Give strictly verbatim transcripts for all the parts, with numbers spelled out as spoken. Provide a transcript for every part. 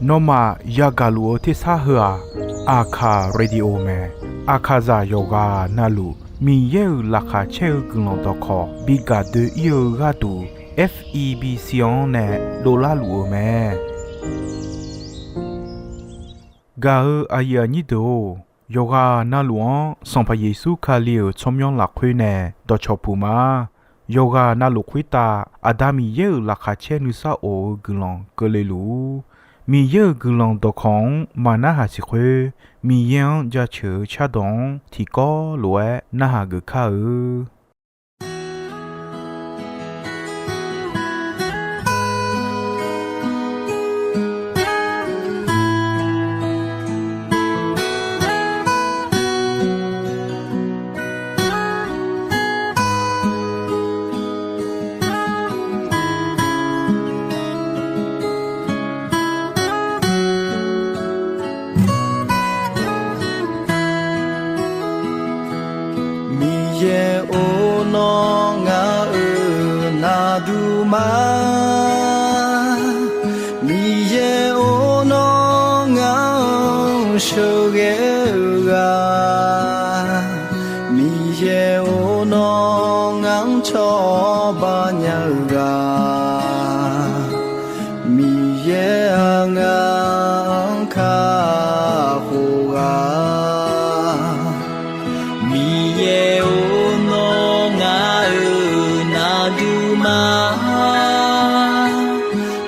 Nawmaf yagaq luf-eu tersar heu-aq, Aqkaq Radio mae. Aqkaqzaq yawqghaq navluf Miqyaer-euq laqkhaq caer-eu guiqlanq dawqkawq bi gaq doe-ir-eu gharduq, F E B C-anr nae dovlar luf-eu mae. Gaq-eu aqyuif aqnyir deuq-or, yawqghaq navluf-anr Sanqpaq Yeqsur Kali-euq tsawrmyanr lafkhoer nae dawqcawq puq ma. Yawqghaq navluf khoertav Aqda Miqyaer-euq laqkhaq caer nuisar of-eu guiqlanq keuvle luf-ur. Miqyaer-euq guiqlanq dawqkawq-anr maqnarhaq siq khoer, Miqyaer-anr jaceuq-eu cardawq-anr tiqkawv lof-aer narhaq geuf kar-eu. Miqyaer-or, nawr ngaq-euq navduq ma. Miqyaer-or, nawr ngaq-anr sheuqghae-eu ghaq. Miqyaer-or, nawr ngaq-anr cawba nya-eu ghaq. Miqyaer-aq, ngaq-anr kakhof ghaq. Miqyaer-or, nawr ngaq-euq navduq ma.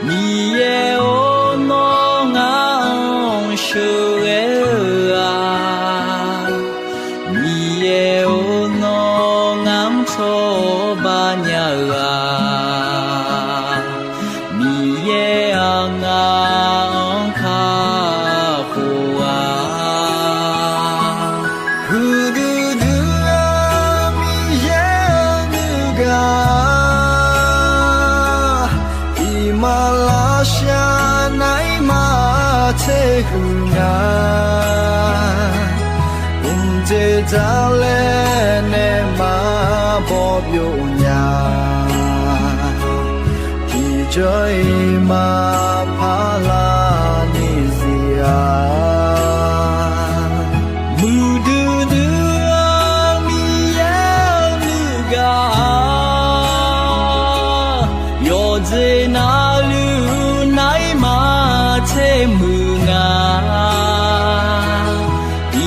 Miqyaer-or, nawr ngaq-anr sheuqghae-eu ghaq. Miqyaer-or, nawr ngaq-anr cawba nya-eu ghaq. Miqyaer-aq, ngaq-anr kakhof ghaq. Huiqdui dui-eu Miqyaer-eu nuigaq, iqmalavshav naeq-aer maqtser huiq nya. Mqdzeq dzaqlaer nae maqbaw byov nya. Tiqjawr-iq maqpar lar ni zir-a. Muiqdui dui-eu Miqyaer-eu nuigaq, yawqjeq navluf naeq-aer maqtser muiq nga.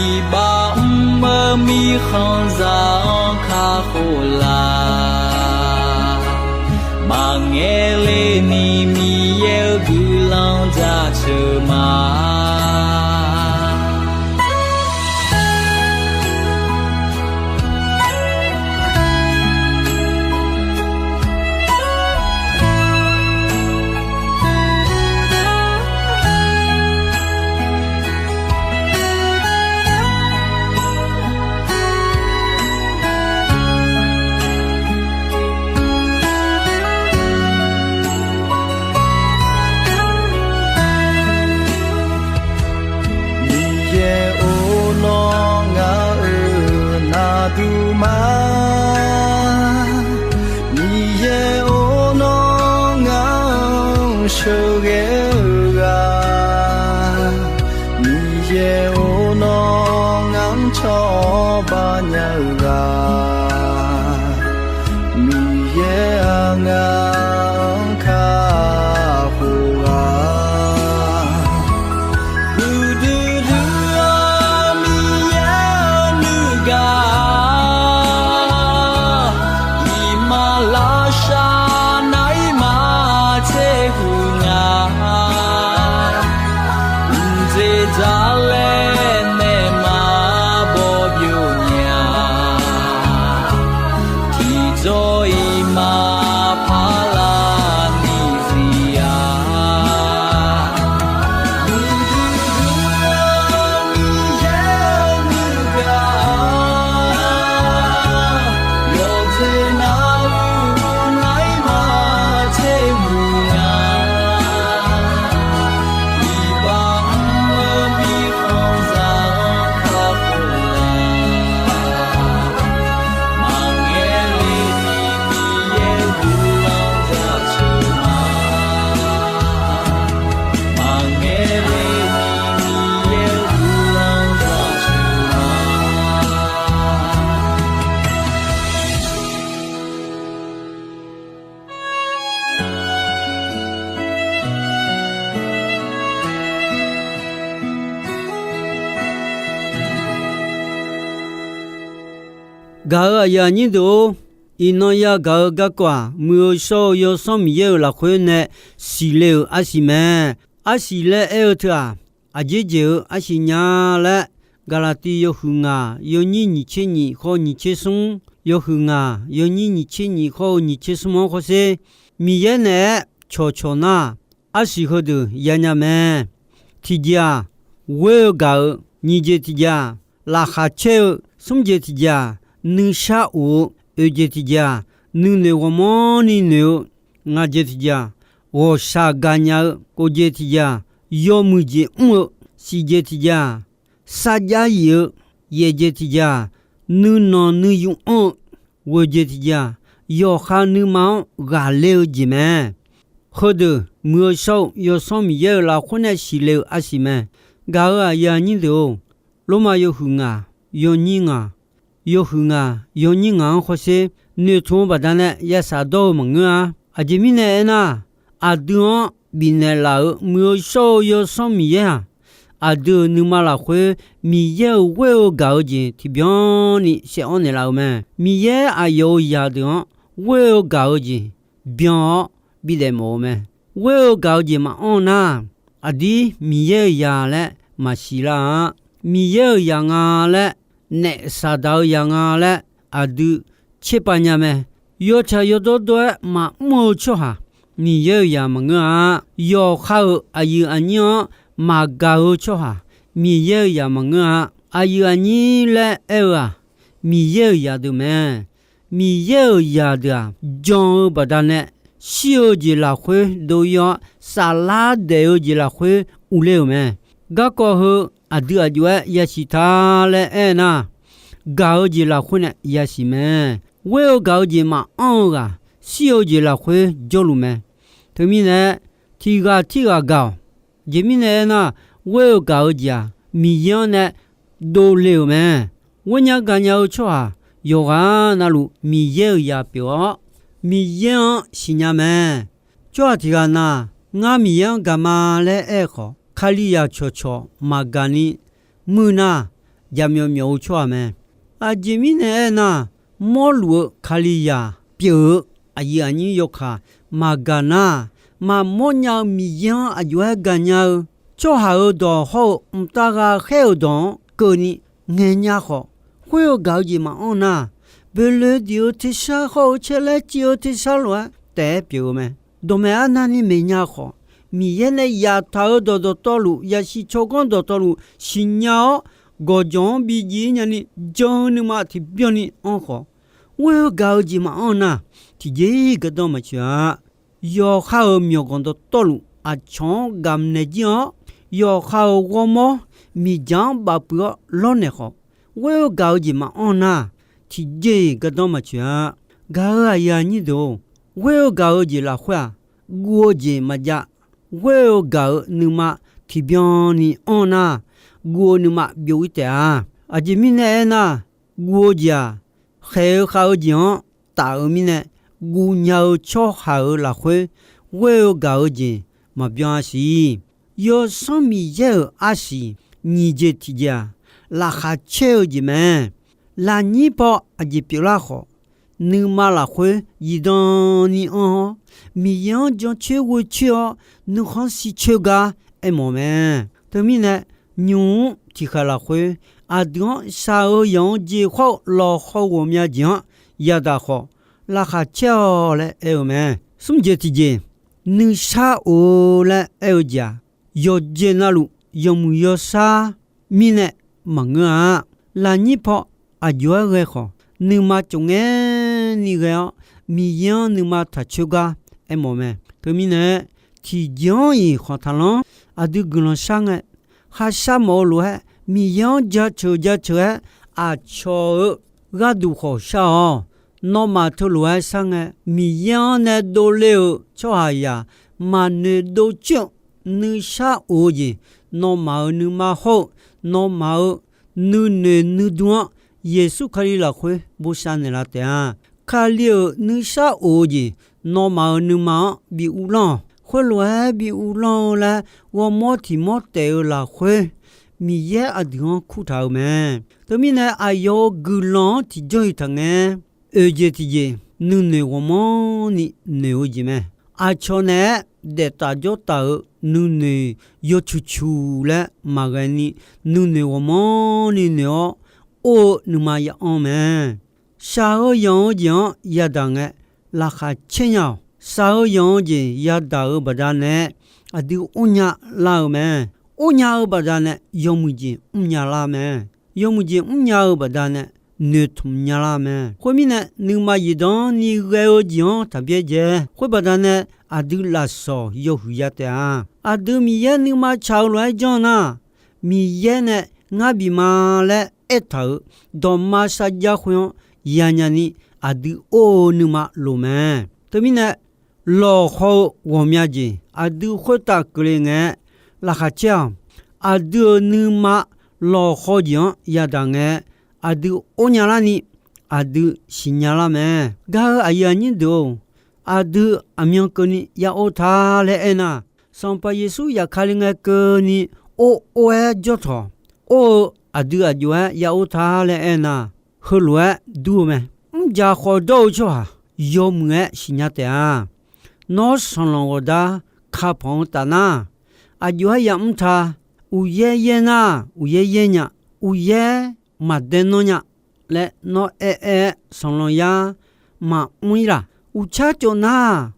Iqbax mr-eu mirkhanqzaq-anr kakhof laf. Maqngaeq le ni Miqyaer-eu guiqlanq jaceuq ma. Miqyaer-or, nawr ngaq-euq navduq ma. Miqyaer-or, nawr ngaq-anr sheuqghae-eu ghaq. Miqyaer-or, nawr ngaq-anr cawba nya-eu ghaq. Miqyaer-aq, ngaq-anr kakhof ghaq. Huiqdui dui-eu Miqyaer-eu nuigaq, iqmalavshav naeq-aer maqtser huiq nga. Mqdzeq dzaqlaer nae maqbaw byov nya. Gaq-euq aqyuif aqnyir deuq-or, iqnan yagaq-eu garkawv-aq, Muiq-eu shawr-eu Yawsanr Miqyaer-euq lafkhoer nae siqle-euq arsiq mae. Arsiq laer aer-eu teu-aq, aqjeq jeq-euq arsiq nya laer, Gaqlaqtiv yawhuiq ngaq yawnyir nyiq tser nyiq khawr nyiq tser smr, yawhuiq ngaq yawnyir nyiq tser nyiq khawr-eu nyiq tser smr-anr khawrsher, Miqyaer naeq-aer cawqcawq nar, arsiq heudeuq yanya mae. Tiqjeq-aq, ghoer-eu gaq-eu, nyiq jeq tiqjeq-aq, laqkhaq caer-eu, smr jeq tiqjeq-aq, nuisar of-eu, oeq jeq tiqjeq-aq, nuinoeq ghawqmanrni noeq-eu, ngaq jeq tiqjeq-aq, ghawqshaq gaqnya-eu, kof jeq tiqjeq-aq, yawmuiq jeq mr-eu, siq jeq tiqjeq-aq, sarjax yif-eu, yaeq jeq tiqjeq-aq, nuinanq nuiyu anr-eu, ghoeq jeq tiqjeq-aq, yawqha nuima-anr ghaqler-eu jeq mae. Heudeuq Muiq-eu shawr-eu Yawsanr Miqyaer-euq lafkhoer nae siqle-euq arsiq mae. Gaq-euq aqyuif aqnyir deuq-or, Lormav yawhuiq ngaq yawnyir ngaq, yawhuiq ngaq yawnyir ngaq-anr khawrsher, noeqtmq-eu baqdanae yashaq dawr-eu maqngeur-a. Aqjeq mirnae aernar, aqdui-anr bifnaeq laf-euq Muiq-eu shawr-eu Yawsanr Miqyaer-aq, aqdui-euq nuima lafkhoer Miqyaer-euq ghoer-eu gaq-eu jeq tiqbyan ni saev-awr naeqlaf-euq mae. Miqyaer aqyawf-euq zaqdeuq-anr ghoer-eu gaq-eu jeq byan-awr bidaef mawf-eu mae. Ghoer-eu gaq-eu jeq maqanr nar, aqdir Miqyaer-euq zaq laer maqsiq lar-a. Miqyaer-euq zaq nga laer, naef Saqdaq-euq zaq nga laer aqdui tserpav nya mae. Yawtsaq yawdawr dawr-aer maqmr-eu tsawrhaq Miqyaer-euq zaq maqngeur-a. Yawqha-euq aqyuif aqnyir-anr maqgaq-eu tsawrhaq Miqyaer-euq zaq maqngeur-a. Aqyuif aqnyir laer aer-eu-aq, Miqyaer-euq zaqdeuq mae. Miqyaer-euq zaqdeuq-aq, jan-eu baqdanae shir-eu jeq lafkhoer dov-ir-awr, saflar daef-eu jeq lafkhoer urler-euq mae. Garkawv heu aqdui aq jov-aer yasiq ta laer aernar, gaq-eu jeq lafkhoer nae yasiq mae. Ghoer-eu gaq-eu jeq maqanr-eu ghaq, shir-eu jeq lafkhoer jawrluf mae. Teumirnae, tiq ghaq tirghaq gaq-awq. Aqjeq mirnae aernar, ghoer-eu gaq-eu jeq-aq, Miqyaer-anr nae dovle-euq mae. Ghoer nya gaq nya-eu tsawrhaq yawqghaq navluf Miqyaer-euq zaq pyeuf-awr, Miqyaer-anr siqnya mae. Tsawrhaq tiq ghaq na, ngar Miqyaer-anr gaq ma laer aer-eu khawf, Kalizaq cawqcawq maqgaq ni muir nar, jaqmyawf myawf-eu tsawrhaq mae. Aqjeq mirnae aernar, mawrluf-eu Kalizaq pyeuf-eu aqyuif aqnyir yawkaq maqgaq nar, maqmawr nya-eu Miqyaer-anr aq jov-aer gaqnya-eu tsawrhaq-euq dawq hawr-eu mqtav ghaqkhaer-euq dawq-anr keuvni ngaeqnya khawf, khoer-eu gaq-eu jeq maqanr nar, boeqloe diq-eu tersar hawr-eu caer laer civ-eu tersar lof-aer taef-aer pyeuf-eu mae. Dawqmaeq arnavni maeqnya khawf, Miqyaer nae zaftaq-eu dawq dawqtawvluf, yasiq tsawrganr dawqtawvluf siqnya-awr, gawqjawq-anr bijiv-ir nyani jan-eu nuima tiqbyanni anr khawf, ghoer-eu gaq-eu jeq maqanr nar, tiqjeq-iq gardanr maqtsoeq-a. Yawqha-euq myawqganq dawqtawvluf aqcawq-anr gamq naeq jir-awr, yawqha-euq ghawrmawr miqdzaq-anr bafpuiv-awr lawrnaeq khawf, ghoer-eu gaq-eu jeq maqanr nar, tiqjeq-iq gardanr maqtsoeq-a. Gaq-euq aqyuif aqnyir deuq-or, ghoer-eu gaq-eu jeq lafkhoer-aq, guv-eu jeq maqjav. Ghoer-eu gaq-eu nuima tiqbyan ni anr nar, guv-eu nuima byov-ir taef-a. Aqjeq mirnae aernar, guv-eu jeq-aq, khaeq-eu khav-eu jeq-anr taf-eu mirnae, guv nya-eu tsawrhaq-euq lafkhoer ghoer-eu gaq-eu jeq maqbyan-a siq. Yawsanr Miqyaer-euq arsiq nyiq jeq tiqjeq-aq, laqkhaq caer-eu jeq mae. Lafnyir paw aqjeq pyeuflar khawf, nuima lafkhoer zifdan ni anr-awr, Miqyaer-anr jancoer ghoecoer-awr, nuikhanr siqcoer gar aermawf mae. Teumirnae, nymq-mr tiqkhaq lafkhoer aqdui-anr shaq-eu yawq-anr jeq khawr-eu lawqhaw ghawqmya jeq-anr yadaq khawf, laqkhaq caer-awq laer aer-eu mae. Smr jeq tiqjeq, nuisar of-eu laer aer-eu jeq-aq, yawqjeq navluf yawmuiq yawshar mirnae maqngeur-a. Lafnyir paw aq jov-aer ghae khawf, nuima cofngae ni ghae-awr, Miqyaer-anr nuima taq coer gar aermawf mae. Teumirnae, tiqjeq-anr-iq khawq taqlanr, aqdui guiqlanq shar ngae, kharshar mawf-eu lof-aer Miqyaer-anr jaceuq jaceuq-aer aqcawq-eu gharduq khawf shar-awq. Nawmaf teulof-aer shar ngae, Miqyaer-anr nae dovle-euq tsawrhaqzaq maqnoeq dov coer-eu nuisar of-eu jeq, nawmaf-euq nuima hawr-eu, nawmaf-euq nuinoeq nuidm-anr Yeqsur Kali lafkhoer bosav naeqlaf taef-a. Kali-euq nuisar of-eu jeq, nawmaf-euq nuima-anr bi uvlanr-awq. Khoerlof-aer bi uvlanr-eu laer ghawrmawr tiq mawr taef-eu lafkhoer, Miqyaer aqdui-anr kurtaq-euq mae. Teumirnae aqyawf-euq guiqlanq-anr tiqjawr-iq taqngae. Oeq jeq tiqjeq, nuinoeq ghawqmanrni noeq-eu jeq mae. Aqcawq naeq-aer daeftaf jawrtaf-euq nuinoeq yawcuq cuq laer maqghae ni, nuinoeq ghawqmanrni noeq-awr or-eu nuima ya'anr mae. Shaq-eu yanq-eu jeq-anr yadaq ngae, laqkhaq caer nya-awq. Shaq-eu yanq-eu jeq yadaq-euq baqdanae, aqdui ornya lar-eu mae. Ornya-eu baqdanae yawmuiq jeq mrnya lar mae. Yawmuiq jeq mrnya-eu baqdanae noeqtmq nya lar mae. Khoermirnae, nuima zifdan ni ghae-eu jeq-anr taq byaerdzae. Khoer baqdanae, aqdui lafsawq yawhuiq ya taef-a. Aqdui Miqyaer nuima tsaq-eu lof-aer janr nar, Miqyaer nae ngar bif ma laer aertaq-euq dawqma sarjax khoer-anr yanya ni, aqdui or-eu nuima loq mae. Teumirnae, lawqhaw-eu ghawqmya jeq aqdui khoertav keuvle ngae-aer laqkhaq caer-awq. Aqdui-euq nuima lawqhaw jeq-anr yadaq ngae, aqdui ornya larni aqdui siqnya lar mae. Gaq-eu aqyuif aqnyir deuq-or, aqdui aqmyan keuvni ya or ta laer aernar, Sanqpaq Yeqsur zafkale ngae keuvni or or-aer jawr tawq. Or-eu aqdui aqjox-aer ya or ta laer aernar, heulof-aer dur-eu mae. Mrjaq khawf dawr-eu tsawrhaq yawmuiq-aer siqnya taef-a. Nawr sanqlanq ghawqdar kapanq-eu taf nar, aqjox-aer yamr ta. Uqyaer yaer nar, uqyaer yaer nya. Uqyaer maqdae nanr nya laer nawr aer-aer-aer sanqlanq yar maqmr-ir laq? Uqcar cawv nar,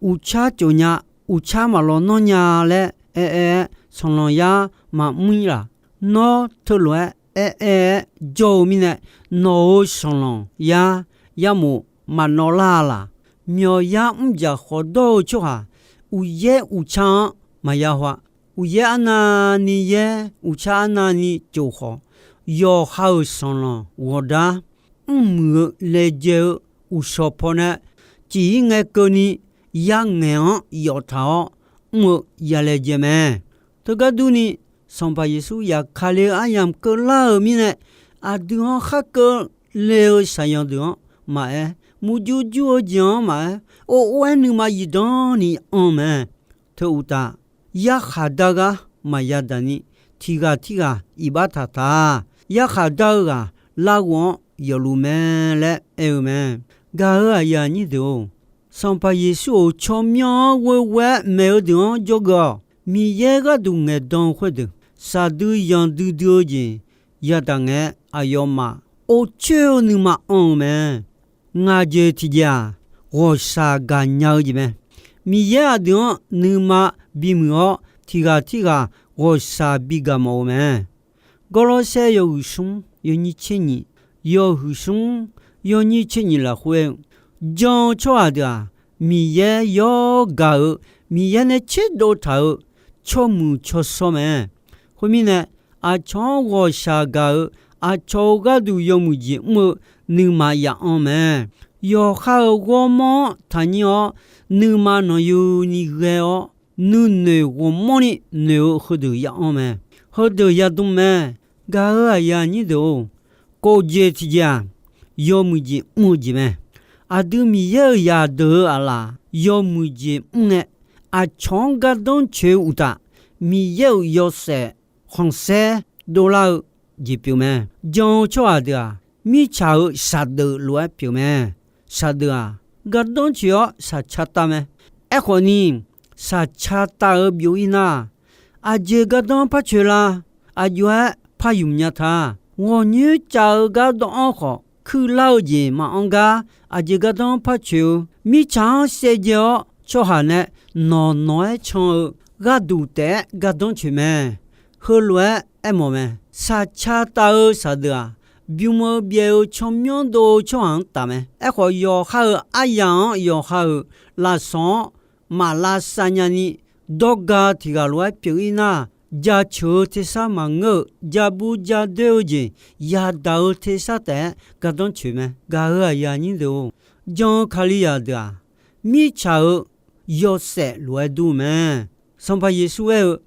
uqcar cawv nya, uqcar maqlaw nanr nya laer aer-aer-aer sanqlanq yar maqmr-ir laq? Nawr teulof-aer aer-aer-aer jawr-eu mirnae, nawq-euq sanqlanq yar yarmof maqnawv lar-a laq? Myawqyar mrjaq khawf dawr-eu tsawrhaq uqyaer uqcar-anr maqya haw-a. Uqyaer arnavni yaer, uqcar arnavni cof khawf, yawqha-euq sanqlanq ghawqdar mrmuiq-eu laejae-eu uqshawq pawnae cif-ir ngae keuvni, yarngaeq-anr yawf taq-awr mr-eu ya laejae mae. Teugar durni, Sanqpaq Yeqsur zafkale-eu aryamq keuvlar-euq mirnae, aqdui-anr khar keuvle-eu shaqyan deuq-anr maqaer, murjur jur-eu jeq-anr maqaer, or or-aer nuima zifdan ni anr mae. Teu uqtaf, yarkhaq dar gar maqya daq ni, tiq ghaq tirghaq iqbax taqtaq, yarkhaq dar-eu ghaq larghov-anr yawfluf mae laer aer-eu mae. Gaq-eu aqyuif aqnyir deuq-or, Sanqpaq Yeqsur-euq tsawrmyanr-anr ghoeghoe-aer maeq-eu deuq-anr jawrgeuf-awq. Miqyaer gharduq ngaeqdan-eu khoerdeuq, shaqdui yanqdui dui-eu jeq yadaq ngae, aqyawfmaf or coer-eu nuima anr-eu mae. Ngaq jeq tiqjeq-aq, ghawqshaq gaqnya-eu jeq mae. Miqyaer aqdui-anr nuima bimuiq-awr, tiq ghaq tirghaq ghawqshaq bigaq mawf-eu mae. Gawrlawrsaer yawhuiq smr yawnyir tser nyiq, yawhuiq smr yawnyir tser nyiq lafkhoer-eu, jan-eu tsawrhaq deuq-aq, Miqyaer yawr gaq-eu, Miqyaer nae tserdov taq-eu tsawrmuiq tsawrshawr mae. Khoermirnae, aqcawq-anr ghawqshaq gaq-eu, aqcawq-euq gharduq yawmuiq jeq mr-eu nuima ya anr mae. Yawqha-euq ghawrmawr-anr taqnyir-awr, nuima nanqyuni ghae-awr, nuinoeq ghawqmanrni noeq-eu heudeuq ya anr mae. Heudeuq yadm mae. Gaq-eu aqyuif aqnyir deuq-or, kof jeq tiqjeq-aq, yawmuiq jeq mr-eu jeq mae. Aqdui Miqyaer-euq zaqdeuq-eu aqlaf yawmuiq jeq mr ngae, aqcawq-anr gardanr coeq-eu uqtaf, Miqyaer-euq yawshaef khanqsaer dovlar-eu jeq pyeuf mae. Jan-eu tsawrhaq deuq-aq, mirtsaq-euq shaqdeuq lof-aer pyeuf mae. Shaqdeuq-aq, gardanr coeq-awr shaqca tav mae. Aerkhawf ni, shaqca tav-eu byov-ir nar, aqjeq gardanr par coeq la? Aqjox-aer par ymq nya ta. Ghawqnyoer cav-eu gardanr-anr khawf, kuirlar-eu jeq maqanr gar, aqjeq gardanr par coeq-eu, mirtsaq-anr shaevdzae-awr tsawrhaq nae nawq nawq-aer can-eu gharduq taef-aer gardanr coeq mae. Heulof-aer aermawf mae. Shaqca tav-eu shaqdeuq-aq, bym-eu byaev-eu tsawrmyanr dov-eu tsawrhaq-anr taf mae. Aerkhawf, yawqha-euq aryaq-anr yawqha-euq lafsawq-anr maqlavsav nyani, dawrga tiq ghaq lof-aer pyeuf-ir nar, jaceuq-eu tersar maqngeur-euq, jabu jadoer-eu jeq yadaq-eu tersar taef-aer gardanr coeq mae. Gaq-eu aqyuif aqnyir deuq-or, jan-eu Kalizaq deuq-aq, mirtsaq-euq yawshaef lof-aer dur mae. Sanqpaq Yeqsur aer-eu,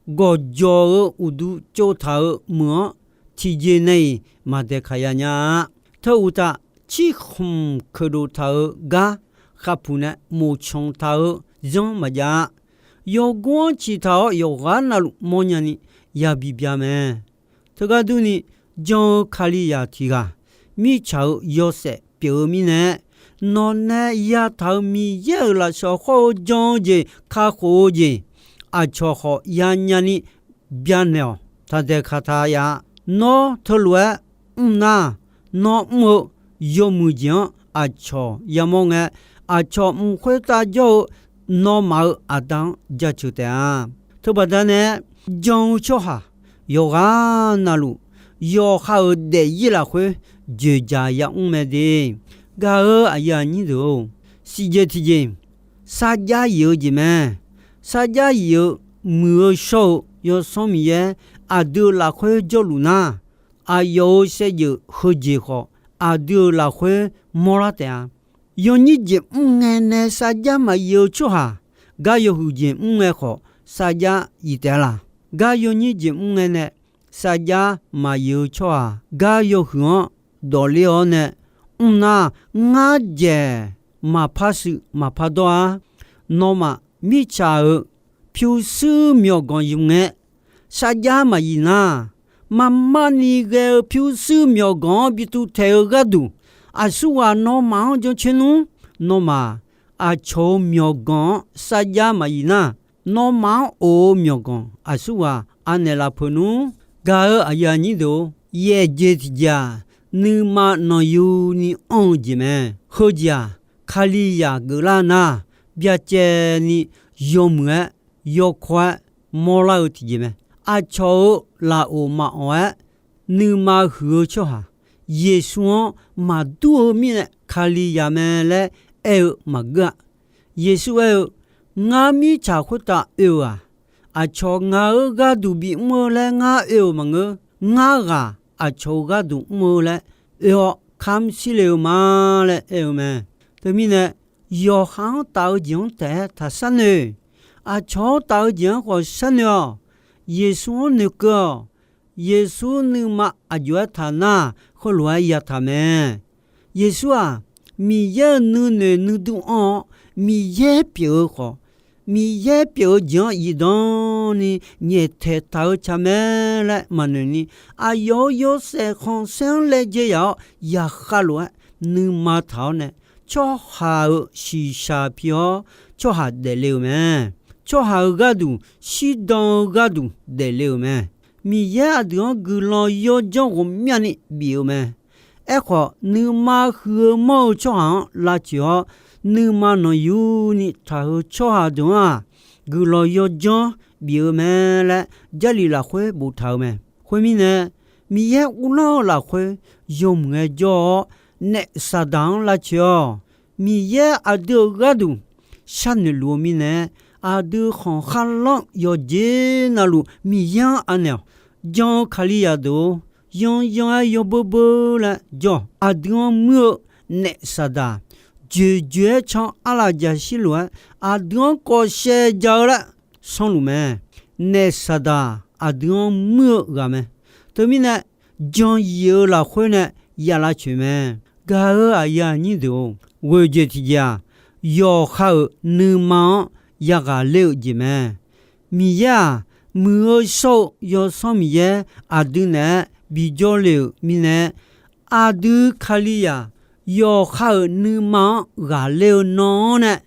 gawqjawq-eu uqduq tsovtaq-euq meuq-anr tiqjeq nae-iq maq daeqkaq ya nya-a. Teu uqtaf, cirkhmq keuqdov taq-eu gar khaqpuq nae moqcan taq-eu zanr maqjav-a. Yawgor-anr ciqtaq-awr yawqghaq navluf mawrnya ni, yabi bya mae. Teugar durni, jan-eu Kalizaq tiq ghaq, mirtsaq-euq yawshaef pyeuf-eu mirnae, nawq nae yataq-euq Miqyaer-euq lafsawq khawr-eu jan-eu jeq kakhof-eu jeq, aqcawq khawf yanya ni byanaeq-awq. Taqdaeq kaqtaq yaf-a. Nawr teulof-aer mr nar, nawr mr-eu yawmuiq jeq-anr aqcawq yamawr ngae, aqcawq mq khoertav jawr-eu nawmaf-euq Aqda-anr jaceuq taef-a. Teubaqda nae, jan-eu tsawrhaq yawqghaq navluf, yawqha-euq daefzir lafkhoer joeqjaq yamr mae de. Gaq-eu aqyuif aqnyir deuq-or, siqjeq tiqjeq, sarjax yif-eu jeq mae. Sarjax yif-eu, muiq-eu shawr-eu Yawsanr Miqyaer aqdui-euq lafkhoer jawrluf nar, aqyawf-euq shaevdzeuf heujeq khawf, aqdui-euq lafkhoer mawrlar taef-a. Yawnyir jeq mr ngae nae sarjax maqyif-eu tsawrhaq, gar yawhuiq jeq mr ngae khawf sarjax yif taef-a laq? Gar yawnyir jeq mr ngae nae sarjax maqyif-eu tsawrhaq, gar yawhuiq-anr dawqler-awr nae mr nar, ngar dzaeq maqpar shuif maqpar dawr-ar. Nawmaf mirtsaq-euq pyurshuir myawqganq yuf ngae, sarjax maqyif nar, marmarni ghae-eu pyurshuir myawqganq-anr bi tuvtaeq-eu gharduq, aqsurghaq nawmaf-anr jancoer nmr. Nawmaf aqcawq-euq myawqganq-anr sarjax maqyif nar, nawmaf-anr of-eu myawqganq aqsurghaq anaeq lafpeuq nmr. Gaq-eu aqyuif aqnyir deuq-or, yaefjeq tiqjeq-aq, nuima nanqyuni anr-eu jeq mae. Heujeq-aq, Kalizaq geuflar nar, byacaevni yawmuiq-aer, yawkawr-aer mawrlar-eu tiqjeq mae. Aqcawq-euq lafov maqawq-aer, nuima huiq-eu tsawrhaq, Yeqsur-anr maqdur-eu mirnae Kalizaq mae laer aer-eu maqgeur-a. Yeqsur aer-eu, Ngar mirtsaq khoertav oe-eu-aq, aqcawq ngaq-euq gharduq bimr-eu laer ngar oe-euq maqngeur. Ngar ghaq aqcawq-euq gharduq mr-eu laer oe-awr kamr shirle-eu ma laer aer-eu mae. Teumirnae, yawqha-anr taf-eu jeq-anr taef-aer taq sharnoeq. Aqcawq-anr taf-eu jeq-anr khawf sharnoeq-awq. Yeqsur-anr noeqkeuv-awq. Yeqsur nuima aqjox-aer taq nar, heulof-aer yataq mae. Yeqsur-aq, Miqyaer-euq nuinoeq nuidur anr-awr, Miqyaer pyeuf-eu khawf, Miqyaer pyeuf-eu jeq-anr zifdan ni nyaeftaeq taq-eu tsaq mae laer maqnoeq ni, aqyawf-euq yawshaef khanqsaer-anr laejae yaf-awr, yaqkhav lof-aer nuima taq-awr nae, tsawrhaq-euq shiqshaq pi-awr, tsawrhaq daefle-euq mae. Tsawrhaq-euq gharduq, shirdan-eu gharduq daefle-euq mae. Miqyaer aqdui-anr guiqlanq yawdzanr ghawqmyani bif-eu mae. Aerkhawf, nuima huiq-eu manr-eu tsawrhaq-anr lavtsoeq-awr, nuima nanqyuni taq-eu tsawrhaq deuq-anr-aq, guiqlanq yawdzanr bif-eu mae laer Jarlif lafkhoer boftaq-eu mae. Khoermirnae, Miqyaer uvlanr-eu lafkhoer yawmuiq-aer jawr-awr, naef Saqdaq-anr lavtsoeq-awq. Miqyaer aqdui-euq gharduq sharnoeq luf-eu mirnae, aqdui khanqkharlanr yawqjeq navluf Miqyaer-anr anaeq-awq. Jan-eu Kalizaq deuq-or, yanyan-aer yawbeur beur laer jawr-awq. Aqdui-anr muir-eu naef Saqdaq, joeqjoeq-aer can arlaf jaqshir lof-aer, aqdui-anr kawvshaev ja-eu laer sanrluf mae. Naef Saqdaq aqdui-anr muir-eu ghaq mae. Teumirnae, jan yif-eu lafkhoer nae ya lavtsoeq mae. Gaq-eu aqyuif aqnyir deuq-or, ghoeqjeq tiqjeq-aq, yawqha-euq nuima-anr yaghaq ler-eu jeq mae. Miqyaer-aq, muiq-eu shawr-eu Yawsanr Miqyaer aqdui naeq-aer bijawr le-euq mirnae, aqdui Kalizaq yawqha-euq nuima-anr ghaqler-eu nan-anr nae,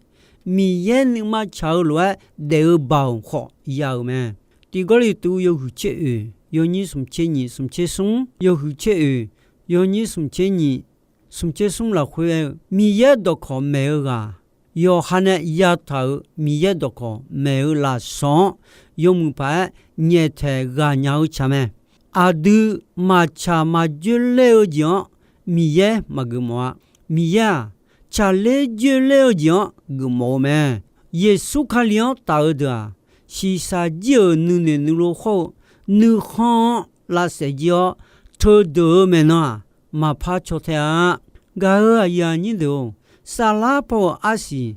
Miqyaer nuima tsaq-eu lof-aer daef-eu baoq khawf ya-euq mae. Tiq Gawrliqtu yawhuiq tser oeq yawnyir smq tser nyiq smq tser smr, yawhuiq tser oeq yawnyir smq tser nyiq smq tser smr lafkhoer aer-eu, Miqyaer dawqkawq maeq-eu ghaq, yawqha nae yataq-euq Miqyaer dawqkawq maeq-eu lafsawq-anr yawmuiq paq-aer nyaeftaeq ghaq nya-eu tsaq mae. Aqdui maqtsaq maqjoer ler-eu jeq-anr Miqyaer maqgeufmawf-a. Miqyaer-aq, tsaqler joer ler-eu jeq-anr geufmawf-eu mae. Yeqsur Kali-anr taf-eu deuq-aq, shiqshaq jir-euq nuinoeq nuilov hawr-eu nuikhanr-anr lavsaef jir-awr, teudeuq-eu maeqnan-aq, maqpar caw tae-a. Gaq-eu aqyuif aqnyir deuq-or, saflar paw-euq arsiq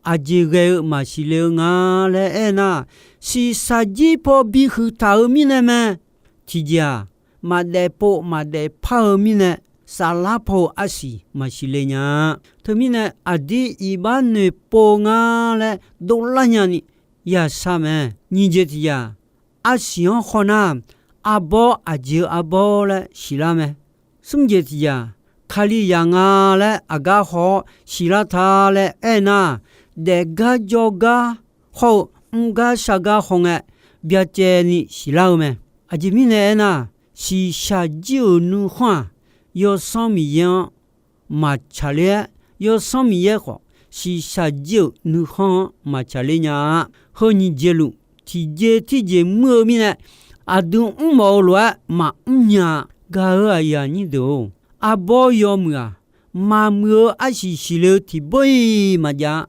aqjeq ghae-eu maqsiq le-eu nga laer aernar, shiqshaq jir paw bihuiq taq-eu mirnae mae. Tiqjeq-aq, maqdaef pov maqdaef par-eu mirnae, saflar paw-euq arsiq maqsiq le nya-a. Teumirnae, aqdir iqbax noeqpov nga laer dovlar nyani yashar mae. Nyiq jeq tiqjeq-aq, arsiq-anr haw nar, arbawr aqjeq-eu arbawr laer siqlar mae. Smr jeq tiq jeq-aq, Kalizaq nga laer aqgar haw-awr siqlar ta laer aernar, daefgar jawrgar hawr-eu mrgar shargar hawngae byacaevni siqlar-eu mae. Aqjeq mirnae aernar, shiqshaq jir-euq nuikhanr-aq, Yawsanr Miqyaer-anr maqtsaq ler-aer, Yawsanr Miqyaer khawf shiqshaq jir-euq nuikhanr-anr maqtsaq ler nya-a. Heu nyiq jeq luf tiqjeq tirjeq mr-eu mirnae, aqdui mrmawf-eu lof-aer maqmr nya-a. Gaq-eu aqyuif aqnyir deuq-or, arbawr yawmuiq-aq, maqmuiq-eu arsiq siqle-eu tiqbawr-iq maqjav-a.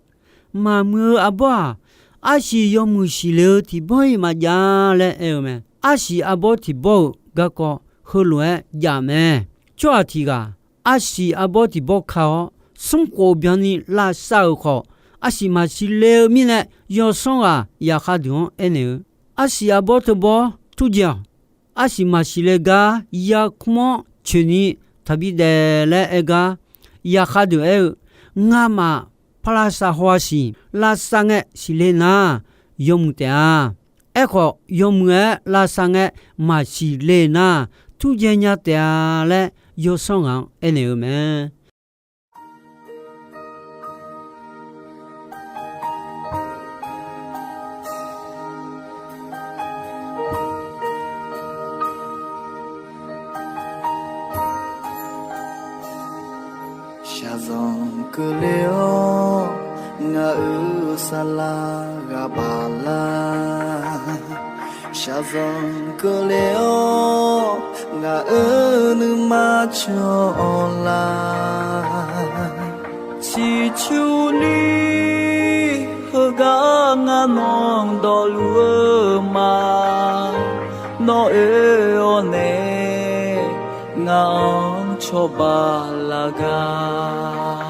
Maqmuiq-eu arbawr-aq, arsiq yawmuiq siqle-eu tiqbawr-iq maqjav-a laer aer-eu mae. Arsiq arbawr tiqbawr-euq garkawv heulof-aer jav mae. Tsawrhaq tiq ghaq arsiq arbawr tiqbawr ka-awr, smrkhof byanni lavsav-euq khawf, arsiq maqsiq le-eu mirnae, yawsanr ghaq yaqkhav deuq-anr aernaeq-eu, Arsiq arbawr teubawr turjae-awq. Arsiq maqsiq le gar yarkmr-anr coeqni taqbi daef laer aer gar, yaqkhav deuq aer-eu, Ngamaf parlavsav haw-a siq, lavsav ngae siqle nar, yawmuiq taef-a. Aerkhawf, yawmuiq-aer lavsav ngae maqsiq le nar, turjae nya taef-a laer yawsanr ghaq-anr aernaeq-eu mae. Shaqzanq keuvle-awr ngaq-euq saflar ghaq baf lar. Shaqzanq keuvle-awr ngaq-euq nuima cawq-awr lar. Ciqcurni heugar ngar nawq-anr dawqluf-eu ma. Nawr oe-awr nae ngaq-anr cawba laf gar.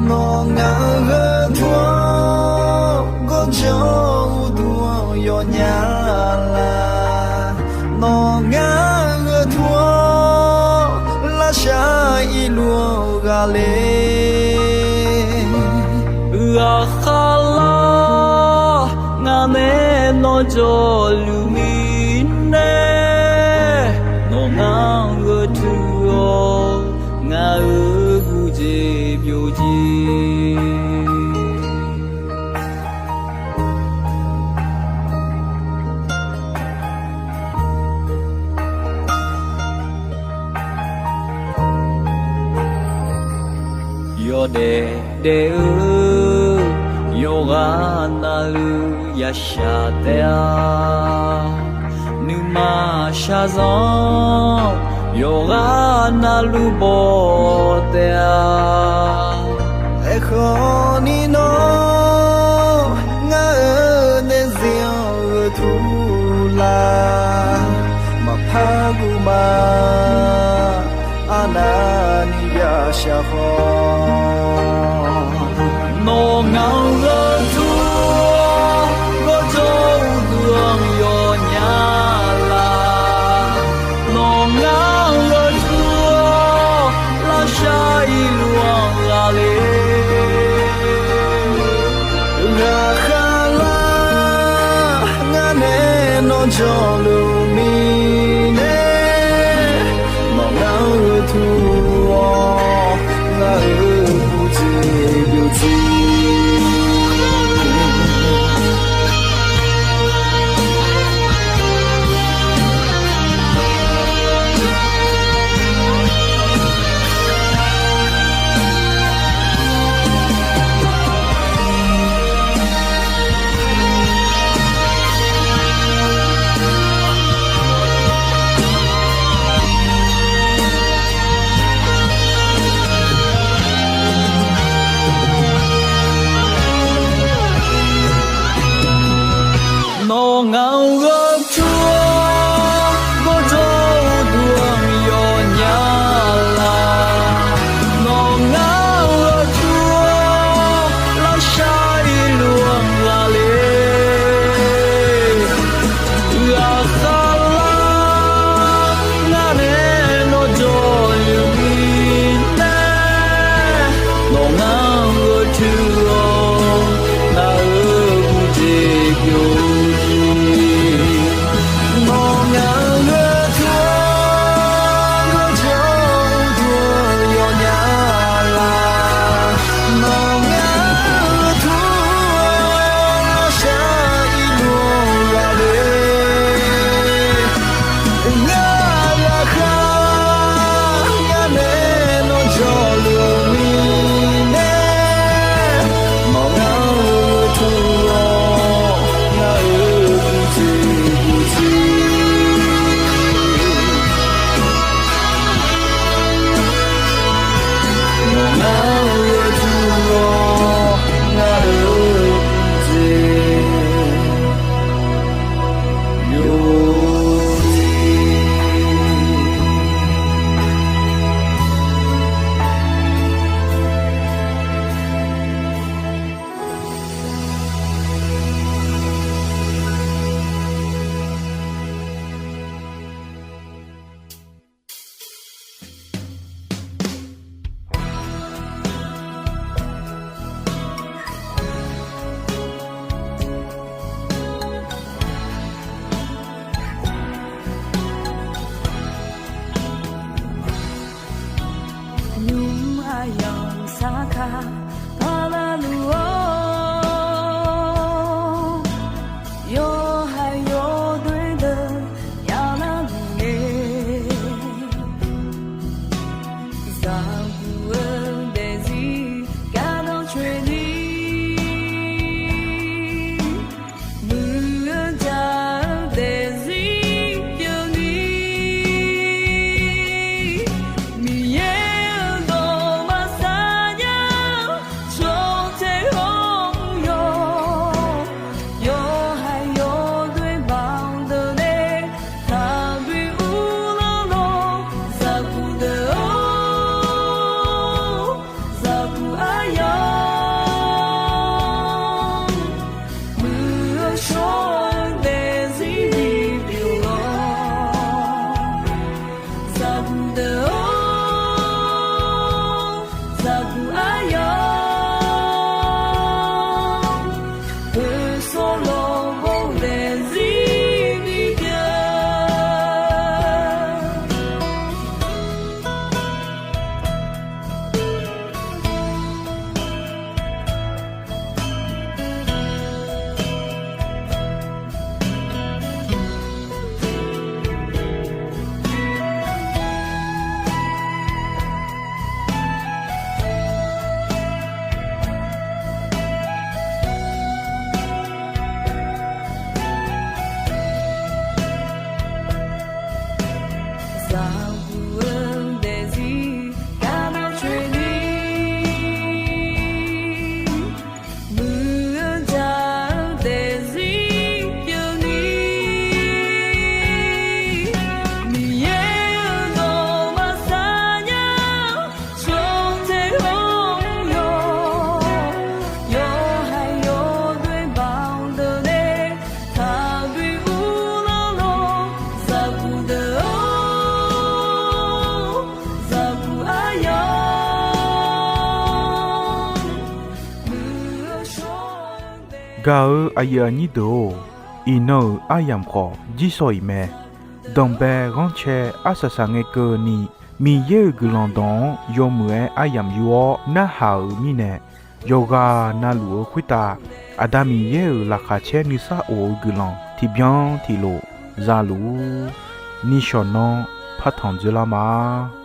Nawq ngaq-euq gharduq-anr gawrjanr uqduq-anr yawnya lar. Nawq ngaq-euq gharduq-anr lavshar irluf-anr ghaq le. Ghaqkhav lar ngaq nae nawr jawrluf mirnae, nawq ngaq-anr gharduq-awr ngaq-euq guv jeq byov jeq. Yawdaef daef-eu yawqghaq navluf yashaq taef-a. Nuima shaqzanq yawqghaq navluf baw taef-a. Aerkhawf ni nawr ngaq-euq daefzir-anr gharduq lar. Maqpar guv ma, arnavni yashaq khawf. Nawq ngaq-euq gharduq-anr gawrjanr uqduq-anr yawnya lar. Nawq ngaq-euq gharduq-anr lavshar irluf-anr ghaq le. Ghaqkhav lar ngaq nae nawr jawrluf mirnae, nawq ngaq-anr gharduq-awr ngaq-euq guv jeq byov jeq. Nawq ngaq-euq gharduq-anr gawrjanr uqduq-anr yawnya lar. Nawq ngaq-euq gharduq-anr lavshar irluf-anr ghaq le. Ghaqkhav lar ngaq nae nawr jawrluf mirnae, nawq ngaq-euq gharduq-awr ngaq-euq guv jeq byov jeq. Gaq-eu aqyuif aqnyir deuq-or, iqnan-euq aryamq khawf jirsawq iq mae. Danqbae ghanrcae arsaq saqngae keuvni, Miqyaer-euq guiqlanq dawq-anr yawmuiq-aer aryamq yur-awr narhaq-euq mirnae, yawqghaq navluf-eu khoertav Aqda Miqyaer-euq laqkhaq caer nuisar of-eu guiqlanq tiqbyan tiqlof za luf-ur. Nishawq nanr partanq dzoerlar ma.